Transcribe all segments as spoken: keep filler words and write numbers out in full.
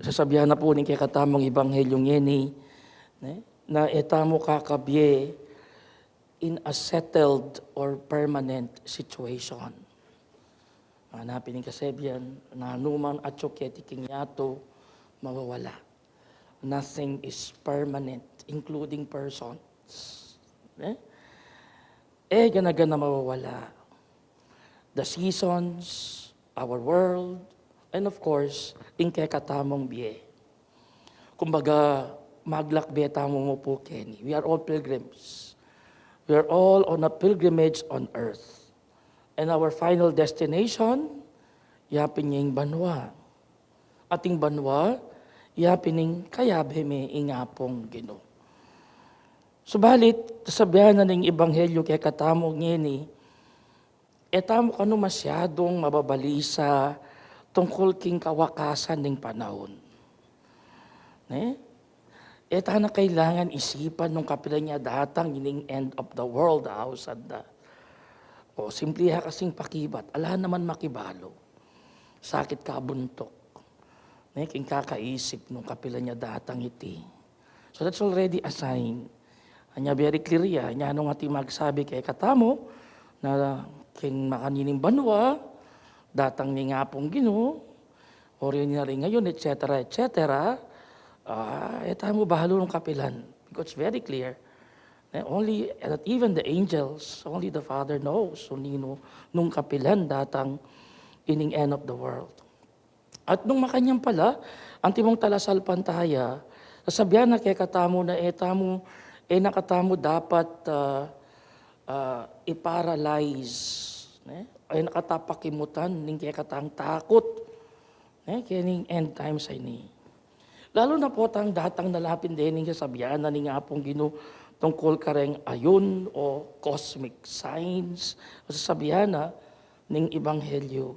Sasabian na pu ning kekatamung ebanghelyu ngeni, ne, na e tamu kakabie in a settled or permanent situation. Mana pin ing kasebian, na numan atyu keti king yatu mawawala. Nothing is permanent, including persons. Ne? E gana-gana mawawala. The seasons, our world, and of course, ing kekatamung bie. Kumbaga, maglakbe tamu mu pu keni. We are all pilgrims. We are all on a pilgrimage on earth. And our final destination, yapin ing banua. At ing banua, yapin ing kayabe me ing Apung Ginu. Subalit, sasabian na ning ebanghelyu kekatamu ngeni, e tamu kanu masyadung mababalisa tungkul king kawakasan ning panaun. Ne? E ta na kailangan isipan nung kapilan ya datang ining end of the world, ausad da. O, simple ya kasing pakibat, ala naman makibalu. Sakit kabuntuk. Ne, king kakaisip nung kapilan ya datang iti. So that's already a sign. Anya very clear ya, anya nung ating magsabi kekatamu, na king makanining banua, datang ning Apung Ginu, o rin na rin ngayon, et cetera, et cetera, ah, e tamu balu nung kapilan. Because it's very clear. Eh, only, that even the angels, only the Father knows, nung ninu, nung kapilan datang ining end of the world. At nung makanyan pala, antimong talasalpantaya, sasabian na kekatamu na e tamu, e na katamu dapat, ah, ah, i-paralyze, ne? E na kata pakimutan ning kekatang takut, ne? Kening end times a ini. Lalu na potang datang na la pin dening sasabian na ning Apung Ginu tungkul kareng ayun o cosmic signs, sasabian na ning ebanghelyu.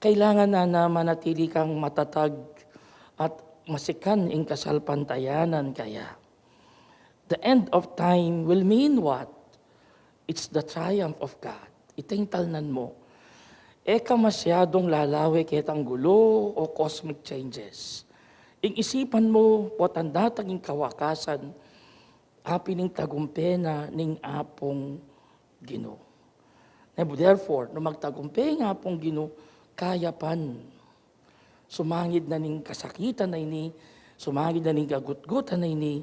Kailangan na, na manatili kang matatag at masikan ing kasalpantayanan kaya. The end of time will mean what? It's the triumph of God. Ita ing talnan mu. E ka masyadung lalawe ketang gulu o cosmic changes. Ing isipan mu, potang datang ing kawakasan, apin ing tagumpe na ning Apung Ginu. Therefore, nung magtagumpe ing Apung Ginu, kayapan. Sumangid na ning kasakitan a ini, sumangid na ning kagutgutan a ini,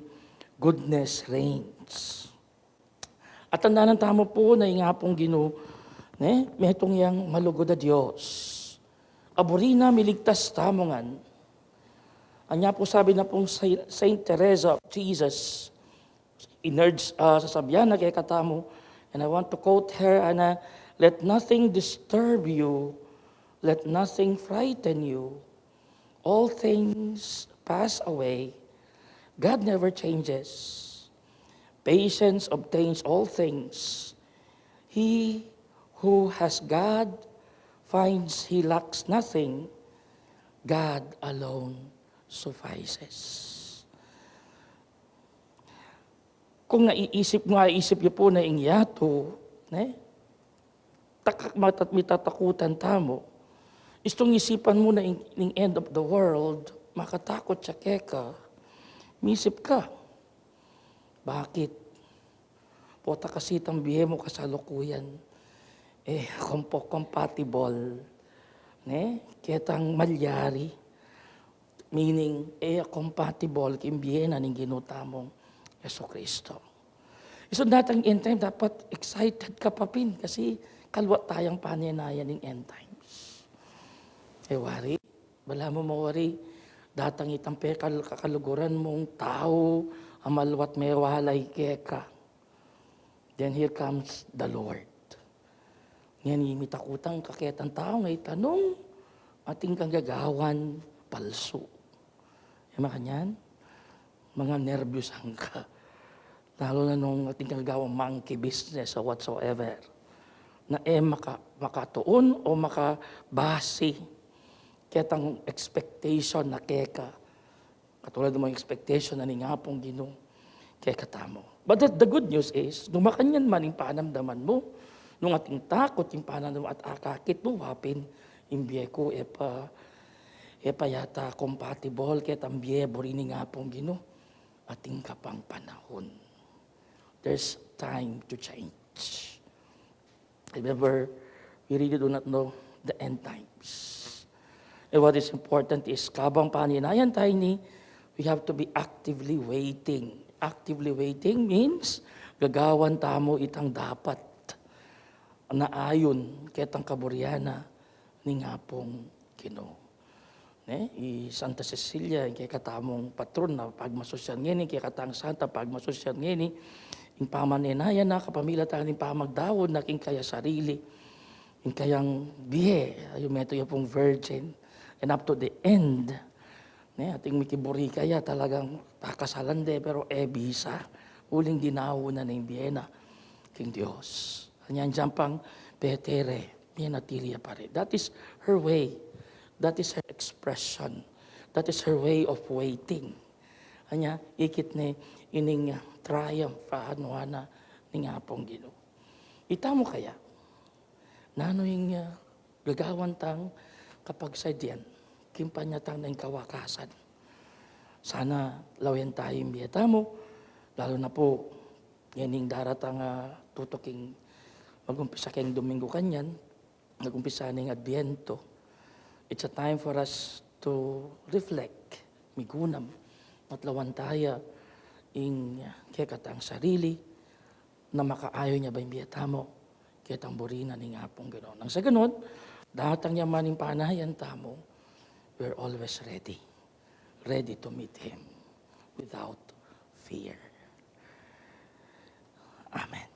goodness reigns. At tandanan tamu pu na ing Apung Ginu, ne, metung yang malugud a Dios. Aburi na miligtas tamu ngan. Anya pu sabi na pung Saint, Saint Teresa of Jesus, in-urge, ah, sasabian na kekatamu, and I want to quote her, ana, "Let nothing disturb you, let nothing frighten you. All things pass away. God never changes. Patience obtains all things. He who has God finds he lacks nothing. God alone suffices." Kung naiisip, naiisip yu pu na ing yatu, ne? Taka-, mata-, mitatakutan tamu. Istung isipan mu na ing, ing end of the world, makatakut ya keka. Misip ka, bakit? Pota kasi itang bie mu kasalukuyan, e, kompo-, compatible, ne? Ketang malyari. Meaning, e ya compatible king bie na ning Ginu tamung Jesucristo. Isun datang end time, dapat excited ka pa pin kasi kalwat tayang panenayan ning end times. E wari, balamu mawari, datang itang pekal-, kakaluguran mung tau, a malwat mewalay keka. Then here comes the Lord. Ngeni, mitakutan ka ketang tau, ngan itanung, atin kang gagawan palsu. E makanyan, manganerbyusan ka. Lalu na nung atin kang gagawan monkey business or whatsoever. Na e maka-, makatuun o makabasi ketang expectation na keka. Katulad nung expectation na ning Apung Ginu kekatamu. But the, the good news is, nung makanyan man ing panamdaman mu, nung atin takut ing panamdaman mu at akakit mu, wa pin, ing bie ku e pa, E pa yata compatible ketang bie buri ning Apung Ginu. Atin ka pang panahun. There's time to change. Remember, we really do not know the end times. And what is important is, kabang paninayan tayo ini, we have to be actively waiting. Actively waiting means gagawan tamu itang dapat na ayun ketang kaburian na ning Apung Ginu. Ne, i Santa Cecilia, ing kekatamung patron na pagmasusyan ngeni, ing kekatang santa pagmasusyan ngeni, ing pamaninayan na kapamilatan ning pamagdaun na king kaya sarili, ing kayang bie, ayu meto ya pung virgin, and up to the end. Ne, ating mikiburi kaya talagang pakasalan de, pero e bisa, uling ginawa na ning bie na king Dios. Anya, ing pang petere, menatili ya pa re. That is her way. That is her expression. That is her way of waiting. Anya, ikit ne ining, ah, triumph, ah, nuan na ning Apung Ginu. Itamu kaya, nanu ing, ah, gagawan tang kapagsadyan king panyatang na ing kawakasan? Sana lawen tayu ing bie tamu, lalu na pu ngening daratang, ah, tutuking magumpisa keng Domingo Kanyan, magumpisa ning Adbiento. It's a time for us to reflect, migunam, at lawan taya ing kekatang sarili, na makaayun ya ba ing bie tamu ketang buri na ning Apung Ginu. Nang sa ganun, datang ya man ing panayan tamu, we're always ready. Ready to meet Him without fear. Amen.